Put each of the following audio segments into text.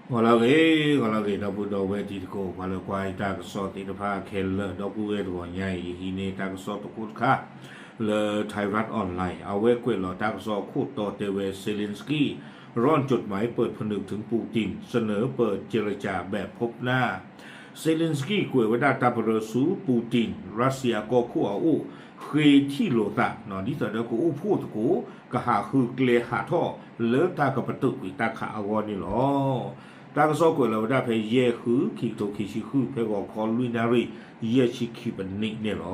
ဂီၤလၢအဂ့ၤ, ဂီၤလၢအဂ့ၤ ဒီပုၢ်ဒီဝဲၢ်တံၤသကိး ပှၤလၢကွၢ်တၢ်ကစီၣ်သ့ၣ်တဖၣ်ခဲလၢာ် ဒီပုၢ်ဝဲၢ်တဂီၤညါအံၤ ယဟံးန့ၢ်တၢ်ကစီၣ်တခိၣ်တခါ လၢ Thairath Online အဝဲကွဲးလီၤတၢ်ကစီၣ်အခိၣ်တီတဲဝဲ Zelensky ร่อนจดหมายเปิดผนึกถึงปูติน เสนอเปิดเจรจาแบบพบหน้า Zelensky ကွဲးဝဲဒၣ်တၢ်ပရၢဆူပူတံၣ် ရၢစံယါကီၢ်ခိၣ်အအိၣ် ဃ့ထံၣ်လိာ်သး ဒ်သိးဒီးကအိၣ်ဖှိၣ်သကိး ကဟးဃုကျဲဟးထီၣ်လၢတၢ်ကပတုာ်ကွံာ်တၢ်ခးအဂီၢ်န့ၣ်လီၤ. တၢ်ကစီၣ်ကွဲးလီၤဝဲဒၣ်ဖဲယဲၢ်ဃု ခံကထိခံဆံဃု ဖဲဂီၤခီလွံၢ်နၣ်ရံၣ် ယဲၢ်ဆံခံပနံးန့ၣ်လီၤ.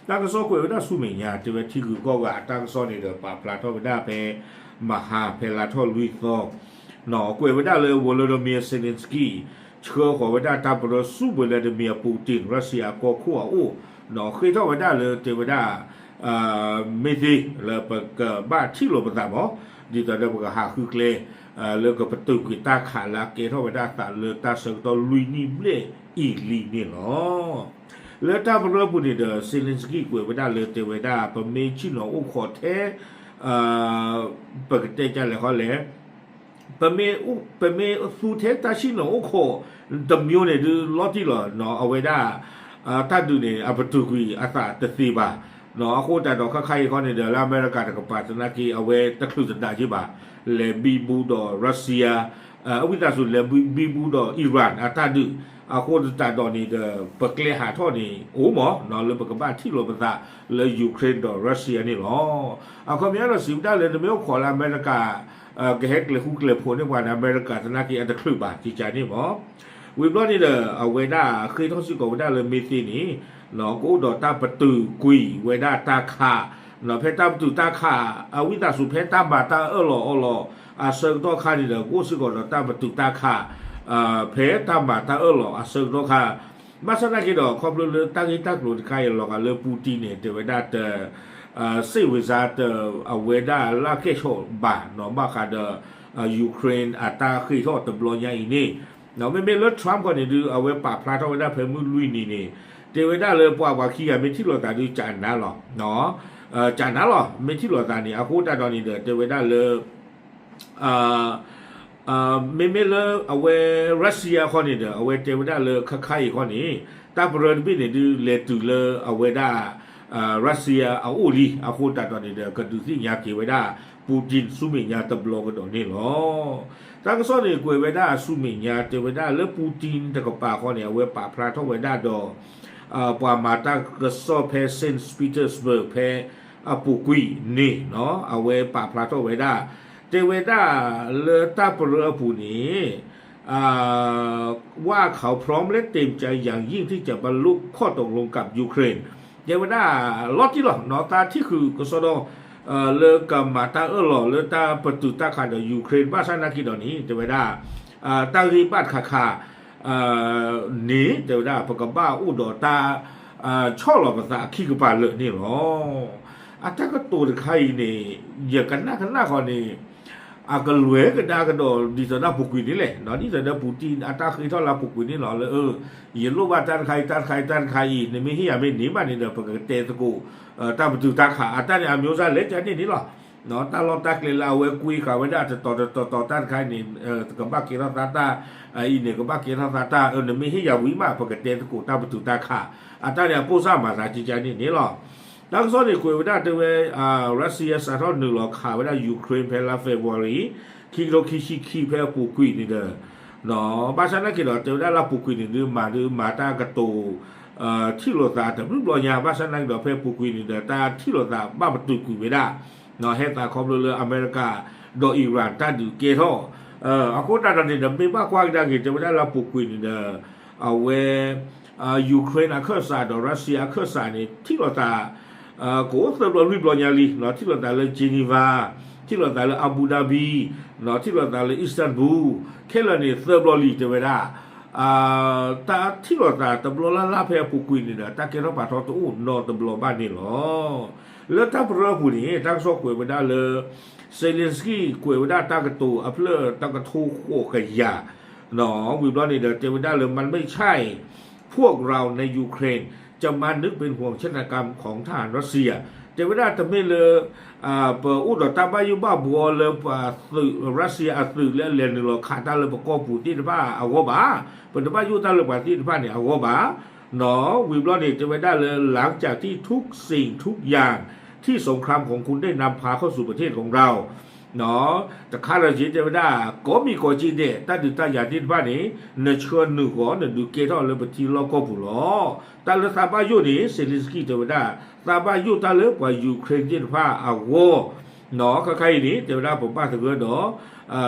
တၢ်ကစီၣ်ကွဲးဝဲဒၣ်ဆူမဲာ်ညါ တဲဝဲထံဂုၤကီၢ်ဂၤအတၢ်ကစီၣ်န့ၣ်ဒီး ပာ်ဖျါထီၣ်ဝဲဒၣ်ဖဲ မဟါဖဲလါထီၣ်လွံၢ်သီ ကွဲးဝဲဒၣ်လၢ Volodymyr Zelensky ဆှၢဃီၤဝဲဒၣ်တၢ်ပရၢဆူ Vladimir Putin ရၢစံယါကီၢ်ခိၣ်အအိၣ် ဃ့ထီၣ်ဝဲဒၣ်လၢတဲဝဲဒၣ် မ့ၢ်သ့လၢပကဘၣ်ထံၣ်လိာ်ပသးမး ဒ်သိးဒီးပကဟးဃုကျဲ လၢကပတုာ်ကွံာ်တၢ်ခးလၢအကဲထီၣ်ဝဲဒၣ်အသးလၢတၢ်ဆၢကတီၢ်လွံၢ်နံၣ်ဘျဲၣ်အံၤလံန့ၣ်လီၤ. လၢတၢ်ပရၢပူၤန့ၣ်ဒီး Zelensky ကွဲးဝဲဒၣ်လၢတဲဝဲဒၣ် ပမ့ၢ်ဆ့ၣ်နီၤအိၣ်ခိးထဲ ပကတဲကလဲာ်ဃီလဲၣ် ပမ့ၢ်သူထဲတၢ်ဆ့ၣ်နီၤအိၣ်ခိး တမျိုးန့ၣ်ဒုးလီၤတံၢ်လီၤ အဝဲဒၣ် တၢ်ဒုးန့ၣ် အပတုာ်ကွံာ်အသးတသ့ဘၣ်. အဃိသတးဒီးခါခါအံၤဃီန့ၣ်ဒီး လၢအမဲရကၤတကပၤသနာ်က့ အဝဲတချုးတဒးက့ဘၣ် လဲၤဘံဘူဒီးရၢစံယါ အဝံသးစူၤလဲၤဘံဘူဒီး Iran အတၢ်ဒုး အဃိသတးဒီးန့ၣ်ဒီး ပကျဲဟးထီၣ်န့ၣ် အိၣ်မး လၢပကဘၣ်ထံၣ်လိာ်ပသးလၢ Ukraine ဒီးရၢစံယါန့ၣ်လီၤ. အခီပညီဒီးစံးဝဲဒၣ်လၢ နမ့ၢ်အိၣ်ခိးလၢအမဲရကၤ ကဟဲကျဲၤဃူကျဲၤဖိးန့ၢ်ပှၤန့ၣ် အမဲရကၤသနာ်က့အတချုးဘၣ် ကကန့ၣ်မး ဝံၤဘျီန့ၣ်ဒီး အဝဲဒၣ်ဃ့ထီၣ်စ့ၢ်ကီးဝဲဒၣ်လၢမ့ၢ်သ့န့ၣ် ကအိၣ်ဒီးတၢ်ပတုာ်ကွံာ်ဝဲဒၣ်တၢ်ခး ဖဲတၢ်ပတုာ်တၢ်ခး အဝံသးစူၤဖဲတၢ်မၤတၢ်အၢၣ်လီၤအီလီၤ အဆၢကတီၢ်ခါန့ၣ်ဒီး ကအိၣ်စ့ၢ်ကီးဒီးတၢ်ပတုာ်တၢ်ခး ဖဲတၢ်မၤတၢ်အၢၣ်လီၤအဆၢကတီၢ်ခါ ဘၣ်ဆၣ်သနာ်က့ဒီး ခီဖျိလၢတၢ်ဂ့ၢ်တၢ်ကျိၤတခါအံၤ လီၤဂာ်လၢ Putin န့ၣ် တဲဝဲဒၣ်တ စ့ၣ်ဝ့ၤစါတ အဝဲဒၣ်လၢကဲၣ်ဆိးဘၣ်နီၤ ဘၣ်ဃးဒီး Ukraine အတၢ်ဃ့ထီၣ်တဘျီညါအံၤန့ၣ် မ့မ့ၢ်လၢ Trump ခီန့ၣ်ဒုး အဝဲပာ်ဖျါထီၣ်ဝဲဒၣ်ဖဲမုၢ်လွံၢ်နံၤန့ၣ် တဲဝဲဒၣ်လၢပှၤပှၤခံဂၤမ့ၢ်ထံၣ်လိာ်သးဒုး ကနၤလီၤ ကနၤလီၤ မ့ၢ်ထံၣ်လိာ်သးန့ၣ် အဃိသတးဒီးန့ၣ်ဒီး တဲဝဲဒၣ်လၢ မ့မ့ၢ်လၢအဝဲ ရၢစံယါခီန့ၣ်ဒီး အဝဲတဲဝဲဒၣ်လၢခါခါအံၤခီန့ၣ် တၢ်ပရၢတဘ့ၣ်န့ၣ်ဒုး လဲၤတုၤလၢအဝဲဒၣ် ရၢစံယါအအိၣ်လံ အဃိသတးဒီးန့ၣ်ဒီး ကဒုးသ့ၣ်ညါက့ၤဝဲဒၣ် Putin ဆူမဲာ်ညါတဘျီကဒီးန့ၣ်လီၤ. တၢ်ကစီၣ်န့ၣ်ကွဲးဝဲဒၣ်ဆူမဲာ်ညါ တဲဝဲဒၣ်လၢ Putin တကပၤခီန့ၣ် အဝဲပာ်ဖျါထီၣ်ဝဲဒၣ်ဒီး ပှၤမၤတၢ်ကစီၣ်ဖဲ Saint Petersburg ဖဲအပူၤကွံာ်န့ၣ် အဝဲပာ်ဖျါထီၣ်ဝဲဒၣ် တဲဝဲဒၣ်လၢတၢ်ပရၢအပူၤန့ၣ် ว่าเขาพร้อมและเต็มใจอย่างยิ่งที่จะบรรลุข้อตกลงกับยูเครน တဲဝဲဒၣ်လီၤတံၢ်လီၤ တၢ်ထံၣ်ဃုာ်ကစီဒီ လၢကမၤတၢ်အၢၣ်လီၤလၢတၢ်ပတုာ်တၢ်ခးဒီး Ukraine ဘၣ်ဆၣ်သနာ်က့ဒီးန့ၣ် တဲဝဲဒၣ် တၢ်ဂ့ၢ်ဘၣ်တခါခါ န့ၣ် တဲဝဲဒၣ် ပကဘၣ်အိၣ်ဒီးတၢ် ဆီၣ်လီၤပသးအခံကပၤလၢာ်န့ၣ်လီၤ. အတၢ်ကတိၤတခါအံၤန့ၣ် ယကနၣ်ကနၣ်ဃီန့ၣ် အကလွဲကဒါကဒီး ဒ်သိးဒၣ်ပူၤကွံာ်န့ၣ်လဲၣ် ဒ်သိးဒီး Putin အတၢ်ဃ့ထီၣ်လၢအပူၤကွံာ်န့ၣ်လီၤ လၢ ယလိၣ်ဘၣ်တၢ်တခါအံၤ တၢ်တခါအံၤ တၢ်တခါအံၤ နမ့ၢ်ဟ့ၣ်ယၤမ့ၢ်န့ၢ်ဘၣ်န့ၣ်ဒီး ပကတဲသကိး တၢ်ပတုာ်တၢ်ခး အတၢ်န့ၣ် အမျိုးသားလဲၣ်ကန့ၣ်န့ၣ်လီၤ. တၢ်လီၢ်တၢ်ကျဲလၢအဝဲကွံဃာ်ဝဲဒၣ်တတီၤတတီၤတီၤ တၢ်တခါအံၤန့ၣ် ကဘၣ်ကဲထီၣ်သးတၢ် အံၤန့ၣ် ကဘၣ်ကဲထီၣ်သးတၢ် နမ့ၢ်ဟ့ၣ်ယၤဝံၤမး ပကတဲသကိးတၢ်ပတုာ်တၢ်ခး အတၢ်န့ၣ် အပိၢ်စၢ်မၤသးကကန့ၣ်န့ၣ်လီၤ. တၢ်ကစီၣ်န့ၣ်ကွဲးဝဲဒၣ်တဲဝဲ Russia စးထီၣ်နုာ်လီၤခးဝဲဒၣ် Ukraine ဖဲလါ February ခံကထိခံဆံခံဖဲအပူၤကွံာ်န့ၣ်ဒီး ဘၣ်ဆၣ်သနာ်က့ဒီး တဲဝဲဒၣ်လၢအပူၤကွံာ်န့ၣ်ဒုး မၤဒုးမၤတၢ်ကတိၤ ထံၣ်လိာ်သးတဘျုးဘျီညါ ဘၣ်ဆၣ်သနာ်က့ဒီး ဖဲအပူၤကွံာ်န့ၣ်ဒီး တၢ်ထံၣ်လိာ်သးဘၣ်ပတုာ်ကွံာ်ဝဲဒၣ် ဟဲသးခီဖျိလၢအမဲရကၤ ဒီး Iran တၢ်ဒုးကဲထီၣ် အဃိသတးဒီးန့ၣ်ဒီး မ့ၢ်ဘၣ်ကွၢ်ကဒါက့ၤ တဲဝဲဒၣ်လၢအပူၤကွံာ်န့ၣ်ဒီး အဝဲ Ukraine အခၢၣ်စးဒီး Russia အခၢၣ်စးန့ၣ် ထံၣ်လိာ်သး ကအိၣ်သၢဘျီလွံၢ်ဘျီညါလံ ထံၣ်လိာ်သးလၢ Geneva ထံၣ်လိာ်သးလၢ Abu Dhabi ထံၣ်လိာ်သးလၢ Istanbul ခဲလၢာ်န့ၣ်သၢဘျီလံ တဲဝဲဒၣ် တၢ်ထံၣ်လိာ်သးတဘျီလၢ်လၢ်ဖဲအပူၤကွံာ်န့ၣ်ဒီး တၢ်ကဲထီၣ်ပာ်ထီၣ်တအိၣ်နီတဘျီဘၣ်န့ၣ်လီၤ. လၢတၢ်ပရၢအပူၤန့ၣ် တၢ်ကစီၣ်ကွဲးဝဲဒၣ်လၢ Zelensky ကွဲးဝဲဒၣ်တၢ်ကတိၤအဖျၢၣ်တကထိဃိးကယၤ ဝံၤဘျီန့ၣ်ဒီး တဲဝဲဒၣ်လၢ มันไม่ใช่ พวกเราใน Ukraine จะมานึกเป็นห่วงชะตากรรมของทหารรัสเซีย တဲဝဲဒၣ်တမ့ၢ်လၢ ပအိၣ်ဒီးတၢ်ဘၣ်ယိၣ်ဘၣ်ဘှီလၢပှၤသုး Russia အသုးလၢအလဲၤနုာ်လီၤခးတၢ်လၢပကီၢ်ပူၤသ့ၣ်တဖၣ်အဂီၢ်ဘၣ်. ပတဘၣ်ယိၣ်တၢ်လၢပှၤသ့ၣ်တဖၣ်န့ၣ်အဂီၢ်ဘၣ်. ဝံၤဘျီန့ၣ် တဲဝဲဒၣ်လၢ หลังจากที่ทุกสิ่งทุกอย่างที่สงครามของคุณได้นำพาเข้าสู่ประเทศของเรา တခါဒီးက့ၤတဲဝဲဒၣ် ကိးမံၤကိးက့ဒဲး တၢ်ဒုးတၢ်ယၤသ့ၣ်တဖၣ်န့ၣ် နဆှၢနုာ်ဃီၤ နဒုးကဲထီၣ်လၢပထံလီၢ်ကီၢ်ပူၤလီၤ. တၢ်လၢသးဘၣ်ယိၣ်န့ၣ် Zelensky တဲဝဲဒၣ် သးဘၣ်ယိၣ်တၢ်လၢပှၤ Ukraine သ့ၣ်တဖၣ်အဂီၢ် ခါခါအံၤန့ၣ် တဲဝဲဒၣ်ပဘၣ်သဂၢၢ်ဒီး တၢ်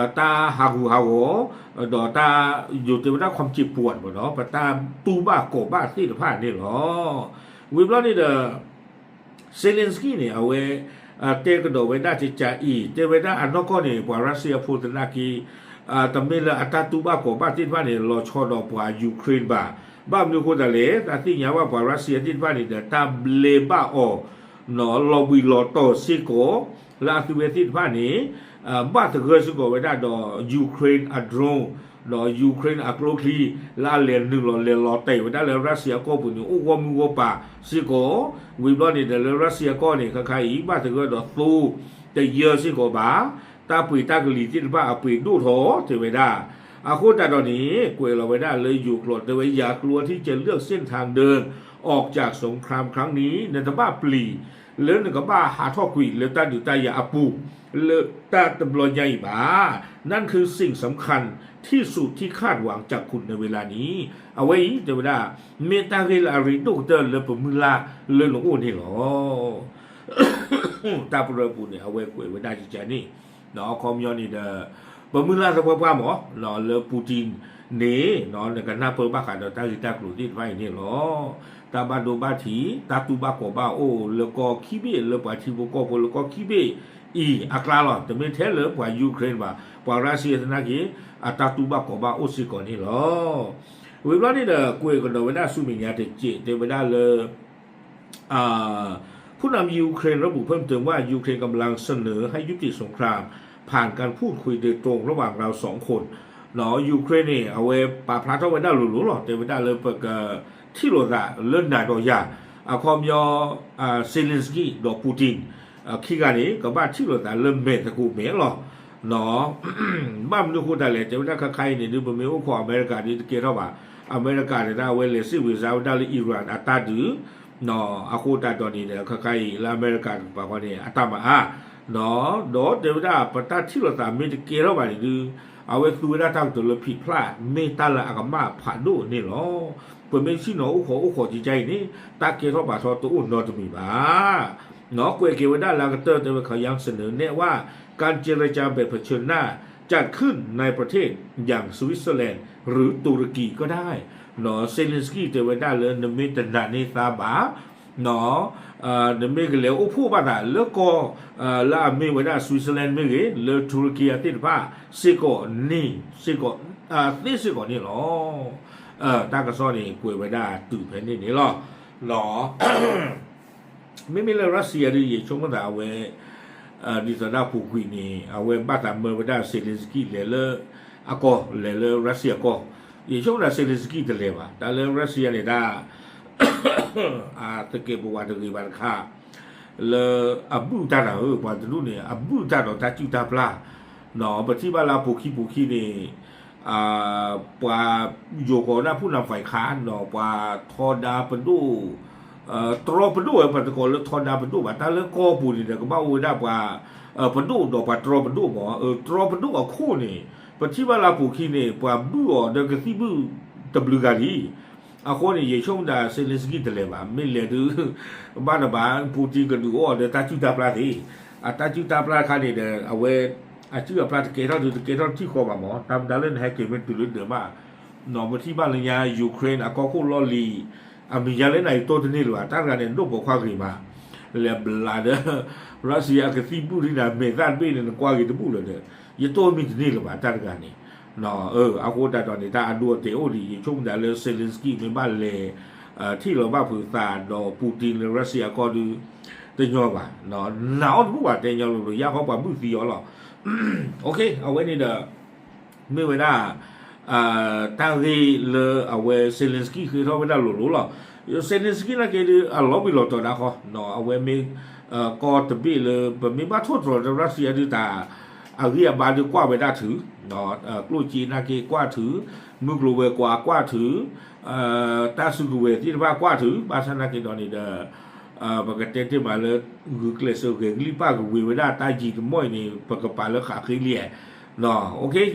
ဟးဂူာ်ဟးဂီၤ ဒီးတၢ်ယိၤတဲဝဲဒၣ် ความเจ็บปวด ပေါ့နော် ပတၢ်တူၢ်ဘၣ်ကိးဘၣ်သ့ၣ်တဖၣ်န့ၣ်လီၤ. ဝံၤဘျီန့ၣ်ဒီး Zelensky န့ၣ် အဝဲ တဲကဒီးဝဲဒၣ်ကကးအံၤ တဲဝဲဒၣ်အနီၢ်ကီၢ်န့ၣ် ပှၤ Russia ဖိသနာ်က့ တမ့ၢ်လၢအတၢ်တူၢ်ဘၣ်ကိးဘၣ်သ့ၣ်တဖၣ်န့ၣ် လီၤဆီဒီးပှၤ Ukraine ဘၣ်. ဘၣ်မနုၤအဃိသတးလဲၣ် တၢ်သ့ၣ်ညါဘၣ်ပှၤ Russia သ့ၣ်တဖၣ်န့ၣ်ဒီး တၢ်ဘျဲးဘၣ်အီၤ လီၤဘှံးလီၤတီၤစ့ၢ်ကီး လၢအသုဝဲသ့ၣ်တဖၣ်န့ၣ် ဘၣ်သဂၢၢ်စ့ၢ်ကီးဝဲဒၣ်ဒီး Ukraine အ drone ဒီး Ukraine အကျိချံ လၢအလဲၤနုာ်လီၤလဲၤလီၤတဲာ်ဝဲဒၣ်လၢ Russia အကီၢ်ပူၤန့ၣ် အိၣ်ဂီၢ်မုၢ်ဂီၢ်ပၤစ့ၢ်ကီး. ဝံၤဘျီန့ၣ်ဒီးလၢ Russia အကီၢ်န့ၣ် ခါခါအံၤ ဘၣ်သဂၢၢ်ဒီးသိတယၢစ့ၢ်ကီးဘၣ်. တၢ်ပှ့ၤတၢ်ကလံၤသ့ၣ်တဖၣ်အပှ့ၤဒိၣ်ထီၣ်တဲဝဲဒၣ်. အဃိသတးဒီးန့ၣ် ကွဲးလီၤဝဲဒၣ်လၢယိၤကျိာ်တဲဝဲ อย่ากลัวที่จะเลือกเส้นทางเดินออกจากสงครามครั้งนี้ နတဘၣ်ပျံၤလၢနကဘၣ်ဟးထီၣ်ကွံာ်လၢတၢ်ဒုးတၢ်ယၤအပူၤ လၢတၢ်တဘျီညါအံၤဘၣ်. นั่นคือสิ่งสำคัญที่สุดที่คาดหวังจากคุณในเวลานี้ အဝဲအံၤတဲဝဲဒၣ် မ့ၢ်တၢ်ဂ့ၢ်လၢအရ့ဒိၣ်ကတၢၢ်လၢပမုၢ်လၢ်လၢနအိၣ်န့ၣ်လီၤ. တၢ်ပရၢပူၤန့ၣ် အဝဲကွဲးဝဲဒၣ်ကကန့ၣ် အခီပညီန့ၣ်ဒီး ပမုၢ်လၢ်သပှၢ်ပှၢ်မး လၢ Putin န့ၣ် နကနၢ်ပၢၢ်ဘၣ်ဃးဒီးတၢ်ဂ့ၢ်တၢ်ကျိၤသ့ၣ်တဖၣ်အံၤန့ၣ်လီၤ. တၢ်ဘၣ်ဒိဘၣ်ထံး တၢ်တူၢ်ဘၣ်ကိးဘၣ်အိၣ်လၢကီၢ်ခံဘ့ၣ် လၢပှၤထံဖိကီၢ်ဖိလၢကီၢ်ခံဘ့ၣ်အံၤအကျါလီၤ. တမ့ၢ်ထဲလၢပှၤ Ukraine ဘၣ် ပှၤ Russia သနာ်က့ အတၢ်တူၢ်ဘၣ်ကိးဘၣ်အိၣ်စ့ၢ်ကီးန့ၣ်လီၤ. ဝံၤဘျီန့ၣ်ဒီး ကွဲးကဒီးဝဲဒၣ်ဆူမဲာ်ညါတစဲး တဲဝဲဒၣ်လၢ ผู้นำยูเครนระบุเพิ่มเติมว่ายูเครนกำลังเสนอให้ยุติสงครามผ่านการพูดคุยโดยตรงระหว่างเราสองคน Ukraine န့ၣ် အဝဲပာ်ဖျါထီၣ်ဝဲဒၣ်လိၤလိၤလီၤ. တဲဝဲဒၣ်လၢပကထံၣ်လိာ်သးလၢနၤဒီးယၤ အခီပညီ Zelensky ဒီး Putin ခံဂၤန့ၣ် ကဘၣ်ထံၣ်လိာ်သးလၢမဲာ်သကိးမဲာ်လီၤ. ဘၣ်မနုၤအဃိသတးလဲၣ် တဲဝဲဒၣ်ခါခါအံၤန့ၣ် ဒုးပမ့ၢ်အိၣ်ခိးအမဲရကၤဒုးတကဲထီၣ်ဘၣ်. အမဲရကၤန့ၣ်ဒၣ် အဝဲလဲၤစံးဝ့ၤစါဝဲဒၣ်လၢ Iran အတၢ်ဒုး အဃိသတးဒီးန့ၣ်ဒီး ခါခါအံၤလၢအမဲရကၤတကပၤဃီန့ၣ် အတၢ်မၤအါ ဒီးတဲဝဲဒၣ် ပတၢ်ထံၣ်လိာ်သးမ့ၢ်တကဲထီၣ်ဘၣ်န့ၣ်ဒုး အဝဲသူဝဲဒၣ်တၢ်ကတိၤလၢ ผิดพลาด မ့ၢ်တၢ်လၢအကမၣ်ဖးဒိၣ်န့ၣ်လီၤ. ပမ့ၢ်ဆ့ၣ်နီၤအိၣ်ခိးအိၣ်ခိးကကါအံၤန့ၣ် တၢ်ကဲထီၣ်ပာ်ထီၣ်တအိၣ်နီတမံၤဘၣ်. ကွဲးက့ၤဝဲဒၣ်လၢအကတၢၢ်တဲဝဲ เขายังเสนอแนะว่าการเจรจาแบบเผชิญหน้าจัดขึ้นในประเทศอย่างสวิตเซอร์แลนด์หรือตุรกีก็ได้ Zelensky တဲဝဲဒၣ်လၢနမ့ၢ်တနာ်န့ၢ်သါဘၣ် နမ့ၢ်ကလဲၤအိၣ်ဖှိၣ်ဘၣ်သးလၢကီၢ် လၢအမ့ၢ်ဝဲဒၣ် Switzerland မ့ၢ်ဂ့ၤ လၢ Turkey အသ့ၣ်တဖၣ်စ့ၢ်ကီးန့ၣ် စ့ၢ်ကီး သ့စ့ၢ်ကီးန့ၣ်လီၤ. တၢ်ကစီၣ်န့ၣ် ကွဲးဝဲဒၣ်တုၤဖဲန့ၣ်န့ၣ်လီၤ. မ့မ့ၢ်လၢ Russia ဒ်ယဆိကမိၣ်သးအဝဲ ဒ်သိးဒၣ်ပူၤကွံာ်န့ၣ် အဝဲဘၣ်သးမၢဝဲဒၣ် Zelensky လဲၤလၢ အကီၢ် လဲၤလၢ Russia အကီၢ် ယဆိကမိၣ်သး Zelensky တလဲၤဘၣ်. တၢ်လၢ Russia န့ၣ်ဒၣ် အသကဲးပဝးတဂ့ၤဘၣ်တခါ လၢအဘုၣ်တၢ်တၢ်ဧၢ ပှၤတဒူၣ်န့ၣ် အဘုၣ်တၢ်ဒီးတၢ်စုၣ်တၢ်ပျၢ် ပထံၣ်ဘၣ်လၢအပူၤခံပူၤခံန့ၣ် ပှၤယိၤကီးဒၣ် ผู้นำฝ่ายค้าน ဒီးပှၤထီဒါပဒိၣ် တြီပဒိၣ်ဝဲ ပှၤတကိးလၢထီဒါပဒိၣ်ဘၣ် တၢ်လၢကီၢ်ပူၤန့ၣ်ဒီး ကဘၣ်အိၣ်ဝဲဒၣ်ပှၤ ပဒိၣ်ဒီးပှၤတြီပဒိၣ်မး တြီပဒိၣ်အခိၣ်န့ၣ် ပထံၣ်ဘၣ်လၢအပူၤခံန့ၣ် ပှၤဘုၣ်အီၤဒီးကသံၣ်ဘုၣ်တဘျုးဂၤလံ အဃိန့ၣ် ယဆိကမိၣ်ဒၣ် Zelensky တလဲၤဘၣ် မ့ၢ်လဲၤဒုး ဘၣ်တဘၣ် Putin ကဒုးအိၣ်အီၤဒီးတၢ်စုၣ်တၢ်ပျၢ်သ့ အတၢ်စုၣ်တၢ်ပျၢ်တခါန့ၣ်ဒီး အဝဲ အစုၣ်အပျၢ်တကဲထီၣ်ဒုးတကဲထီၣ်ထံၣ်ဃီဘၣ်မး တၢ်မတၤလၢနဟဲက့ၤမ့ၢ်တုၤလၢဒၢးဘၣ် ပထံၣ်ဘၣ်လၢညါ Ukraine အကီၢ်ခိၣ်လီၢ်လံၤ အမဲာ်ညါလၢနအံၤတိၢ်တန့ၢ်လၢၤဘၣ် တၢ်တဂၤန့ၣ် ဒိၣ်ပိာ်ခွါဂ့ၤမး လဲၤဘျးဒီး Russia အကသံၣ်ဘုၣ်ဒ်န့ၣ် မဲာ်သၣ်တဘ့ၣ်န့ၣ် နကွၢ်ဂ့ၤတဘူၣ်လၢၤဒီး ယတိၢ်မံတန့ၢ်လၢၤဘၣ် တၢ်တဂၤန့ၣ် အဃိသတးဒီးန့ၣ် တၢ်အဒိအတဲာ်အိၣ်ဒံး ယဆိကမိၣ်ဒၣ်လၢ Zelensky မ့ၢ်ဘၣ်လဲၤ ထံၣ်လီၤဘၣ်ဖုးသးဒီး Putin လၢ Russia အကီၢ်ဒုး တညီဘၣ် နာ်အီၤတဘူၣ်ဘၣ် တဲညီလိၤလိၤ ယါခီပှၤဘုၣ်သံအီၤလီၤ အဝဲန့ၣ်ဒီး မ့ၢ်ဝဲဒၣ် တၢ်ဂ့ၢ်လၢအဝဲ Zelensky ဃ့ထီၣ်ဝဲဒၣ်လိၤလိၤလီၤ. Zelensky နာ်က့ဒုး အလီၤဘှံးလီၤတီၤဒၣ်ဃီ အဝဲမ့ၢ် ကီၢ်တဘ့ၣ်လၢ ပမ့ၢ်ဘၣ်ထိၣ်သတြီၤ democracy ဒုးတၢ် အဂံၢ်အဘါဒုးကွၢ်ဝဲဒၣ်ထုး, ကျိၣ်စ့နာ်က့ကွၢ်ထုး, မုၢ်ကျိၤဝဲၤကွာ်ကွၢ်ထုး, တၢ်စုကဝဲၤသ့ၣ်တဖၣ်ကွၢ်ထုး, ဘၣ်ဆၣ်နာ်က့ဒီးန့ၣ်ဒီး ပကတဲတ့ၢ်မးလၢ ဂုာ်ကျဲးစၢးဂဲၤကလံၣ်ပၢ်ကဝ့ၤဝဲဒၣ်တၢ်ယံၤတမီၢ်အံၤန့ၣ် ပကပာ်လၢဃးဃ့လံဧါ.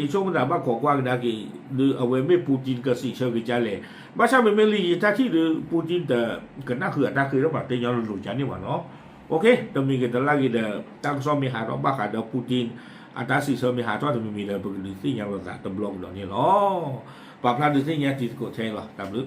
ယဆိကမိၣ်သးဘၣ်ခိးကွၢ်ကဒါက့ၤ ဒုးအဝဲမ့ၢ် Putin ကစံးဆၢက့ၤကလဲၣ်. ဘၣ်ဆၣ်မ့မ့ၢ်လၢယတၢ်ထံၣ်ဒုး Putin တကနၣ်ဃုာ်အတၢ်ဃ့ထီၣ်ဘၣ် တဲညီလိၤလိၤကန့ၣ်ဘၣ်နီၤ. တမံၤဂ့ၤတလါဂ့ၤဒီး တၢ်ကစီၣ်မ့ၢ်ဟးထီၣ်ဘၣ်ဃးဒီး Putin အတၢ်စံးဆၢမ့ၢ်ဟးထီၣ်တမံၤမံၤဒီး ပကဒုးသ့ၣ်ညါလိာ်သးတဘျီကဒီးန့ၣ်လီၤ. ပာ်ဖျါဒုးသ့ၣ်ညါတံၤသကိးထဲအံၤလီၤ. တၢ်ဘျုး